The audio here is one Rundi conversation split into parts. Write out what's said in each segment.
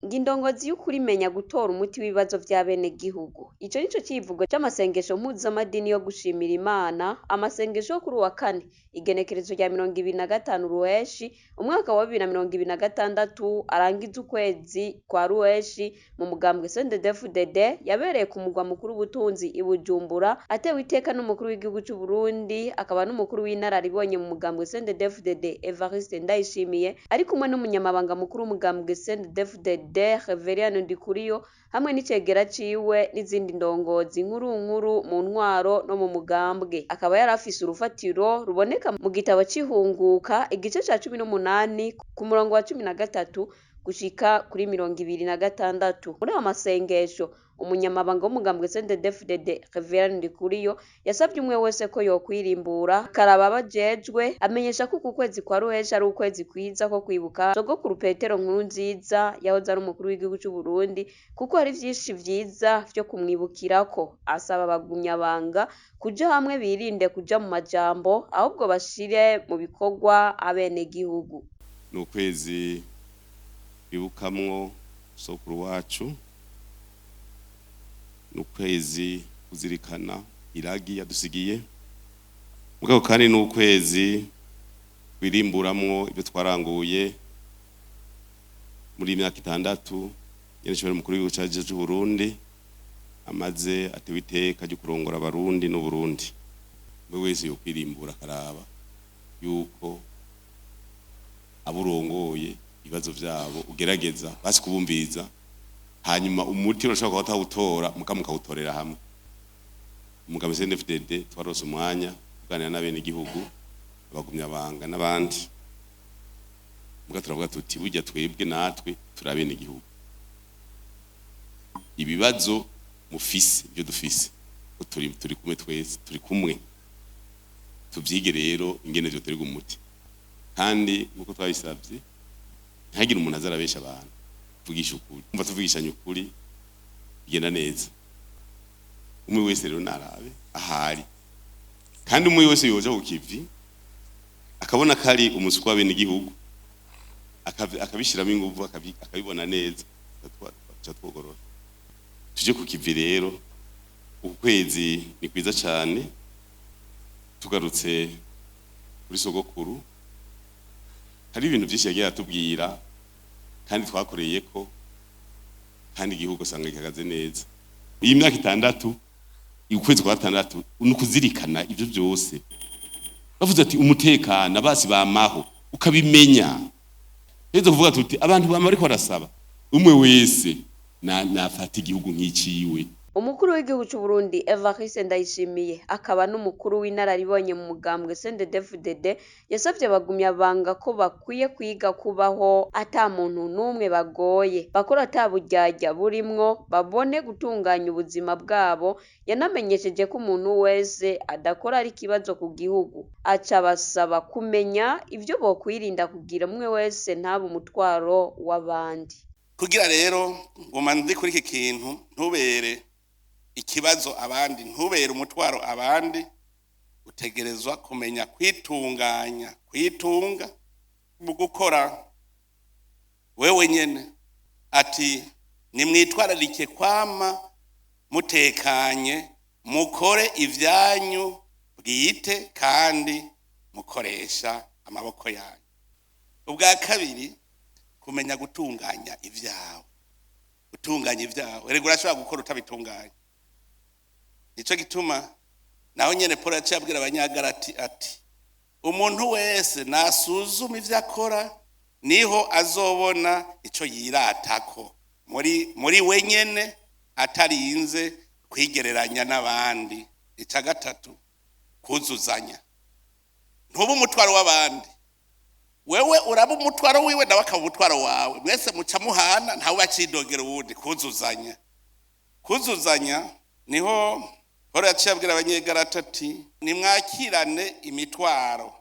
Ngo indongozi y'ukuri imenya gutora umuti w'ibibazo vy'abenegihugu. Ico nico civugo c'amasengesho mpuzamadini yo gushimira Imana, amasengesho yo kuri uwa kane, igenekerezo rya 25 Ruheshi, umwaka wa 2026, arangiza ukwezi kwa Ruheshi mu mugambwe CNDD-FDD, yabereye ku mugwa mukuru w'ubutunzi i Bujumbura, atewe iteka n'umukuru w'igihugu c'Uburundi, akaba n'umukuru w'inararibonye mu mugambwe CNDD-FDD Evariste Ndayishimiye, ari kumwe n'umunyamabanga mukuru w'umugambwe CNDD-FDD Reverien Ndikuriyo, hamwe n'icegera ciwe n'izindi ndongozi nkuru nkuru mu ntwaro no mu mugambwe. Akaba yari afise urufatiro ruboneka mu gitabo c'ihunguka, igice ca 18, ku murongo wa 13 gushika kuri 26. Muri ayo masengesho, umunyamabanga w'umugambwe CNDD-FDD Reverien Ndikuriyo yasavye umwe wese ko yokwirimbura akaraba abo ajejwe, amenyesha ko uku kwezi kwa Ruheshi ari ukwezi kwiza ko kwibuka sogokuru Petero Nkurunziza yahoze ari umukuru w'igihugu c'Uburundi, kuko hari vyinshi vyiza vyo kumwibukirako. Asaba abagumyabanga kuja hamwe, birinde kuja mu majambo, ahubwo bashire mu bikorwa abenegihugu. Ni ukwezi twibukamwo sokuru wacu, ni ukwezi kuzirikana iragi yadusigiye, mugabo kandi ni ukwezi twirimburamwo ibyo twaranguye muri iyi myaka 6 nyenicubahiro umukuru w'igihugu cacu c'Uburundi amaze atewe iteka ryo kurongora Abarundi n'Uburundi. Umwe wese yokwirimbura akaraba yuko abo urongoye ibibazo vyabo ugerageza basi kubumviriza, hanyuma umuti urashobora kuba utawutora, muka mukawutorera hamwe. Umugabo CNDD-FDD twarose umwanya kuganira n'abenegihugu, abagumyabanga n'abandi, muga turavuga tuti burya twebwe natwe turi abenegihugu, ibibazo mufise ibyo dufise turi kumwe, twese turi kumwe, tuvyige rero ingene vyoterwa umuti. Kandi nkuko twabisavye, ntihagire umuntu aza arabesha abantu, tuvugisha ukuri. Umva, tuvugishanye ukuri bigenda neza. Umwe wese rero narabe ahari, kandi umwe wese yoja ku kivi akabona ko ari umuswa w'abenegihugu, akabishiramo inguvu, akabibona neza, tuca twogorora tuje ku kivi. Rero uku kwezi ni kwiza cane. Tugarutse kuri sogokuru, hari ibintu vyinshi yagiye aratubwira kandi twakoreye ko, kandi igihugu usanga gihagaze neza. Iyi myaka 6, ukwezi kwa gatandatu, ni ukuzirikana ivyo vyose. Bavuze ati umutekano, abasi bamaho, ukabimenya heza, kuvuga tuti abantu bama bariko barasaba, umwe wese nafata igihugu nk'iciwe. Umukuru w'igihugu c'Uburundi Evariste Ndayishimiye, akaba n'umukuru w'inararibonye mu mugambwe CNDD-FDD, yasavye abagumyabanga ko bakwiye kwiga kubaho ata muntu n'umwe bagoye, bakora ata buryarya burimwo, babone gutunganya ubuzima bwabo. Yanamenyesheje ko umuntu wese adakora ari ikibazo ku gihugu, aca abasaba kumenya ivyo bokwirinda kugira umwe wese ntabe umutwaro w'abandi. Kugira rero nguma ndi kuri iki kintu, ntubere ikibazo abandi, ntubere umutwaro abandi, utegerezwa kumenya kwitunganya, kwitunga mu gukora wewe nyene. Ati nimwitwararike kwama mutekanye, mukore ivyanyu bwite kandi mukoresha amaboko yanyu. Ubwa kabiri, kumenya gutunganya ivyawe. Gutunganya ivyawe, erega urashobora gukora utabitunganya. Nico gituma naho nyene Paul yaciye abwira Abanyagalati ati umuntu wese nasuzuma ivyo akora, niho azobona ico yiratako muri we nyene, atarinze kwigereranya n'abandi. Ica gatatu, kuzuzanya. Ntuba umutwaro w'abandi, wewe uraba umutwaro wiwe, nawe akaba umutwaro wawe, mwese muca muhana, ntawe bacidogera uwundi. Kuzuzanya, kuzuzanya. Niho Paul yaciye abwira Abanyegalata ati nimwakirane imitwaro,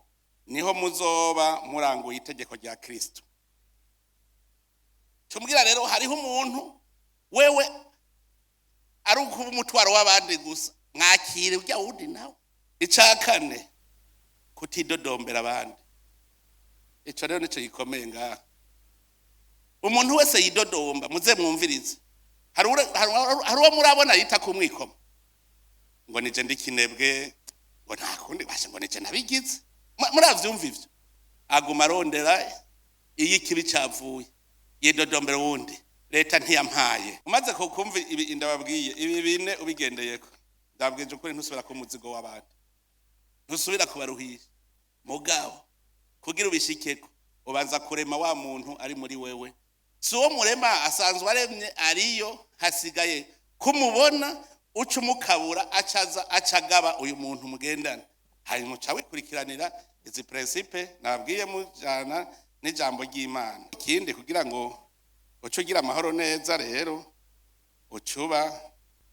niho muzoba muranguye itegeko rya Kristo. Tumbwira rero, hariho umuntu wewe ari ukuba umutwaro w'abandi gusa, mwakire urya wundi nawe. Ica kane, kutidodombera abandi. Ico rero nico gikomeye ngaha. Umuntu wese yidodomba, muze mwumvirize. Hari uwo murabona yita ku mwikomo ngo nije ndi kinebwe, ngo nta kundi bashe, ngo nije nabigize? Muravyumva ivyo? Aguma arondera iyo ikibi cavuye, yidodombera uwundi, leta ntiyampaye. Umaze kumva ibi ndababwiye, ibi bine ubigendeyeko, ndababwije ukuri, ntusubira ku muzigo w'abandi, ntusubira kubaruhisha. Mugabo kugira ubishikeko, ubanza kurema wa muntu ari muri wewe. Si uwo murema, asanzwe aremye, ariyo hasigaye kumubona, uca umukabura, acaza acagaba uyu muntu mugendana, hanyuma uca wikurikiranira izi principe nababwiye, mujana n'ijambo ry'Imana. Ikindi, kugira ngo uce ugira amahoro neza rero, ucuba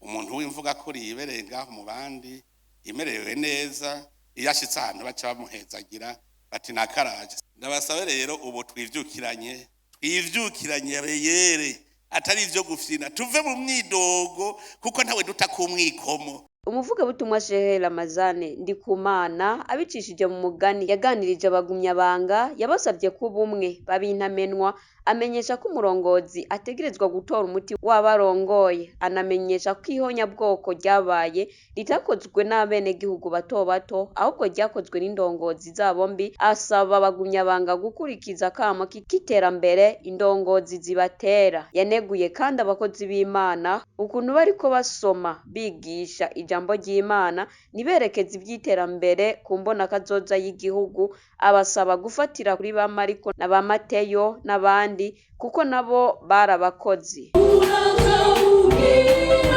umuntu w'imvuga kuri, yibereye ngaho mu bandi, yimerewe neza. Iyo ashitse ahantu baca bamuhezagira bati nakaraje. Ndabasabe rero, ubu twivyukiranye, twivyukiranye reyere, atari ivyo gufyina, tuve mu myidogo, kuko ntawe duta ku mwikomo. Umuvugabutumwa Shehe Ramazane Ndikumana, abicishije mu mugani, yaganirije abagumyabanga, yabasabye kuba umwe, babintamenwa. Amenyesha ko umurongozi ategerezwa gutora umuti w'abarongoye, anamenyesha ko ihonyabwoko ryabaye ritakozwe n'abenegihugu bato bato, ahubwo ryakozwe n'indongozi zabo mbi. Asaba abagumyabanga gukurikiza akamo k'iterambere indongozi zibatera. Yaneguye kandi abakozi b'Imana ukuntu bariko basoma bigisha ijambo ry'Imana, ntiberekeze ivy'iterambere ku mbonakazoza y'igihugu. Abasaba gufatira kuri ba Mariko na ba Mateyo n'abandi, kuko nabo bari abakozi. Urakabugira.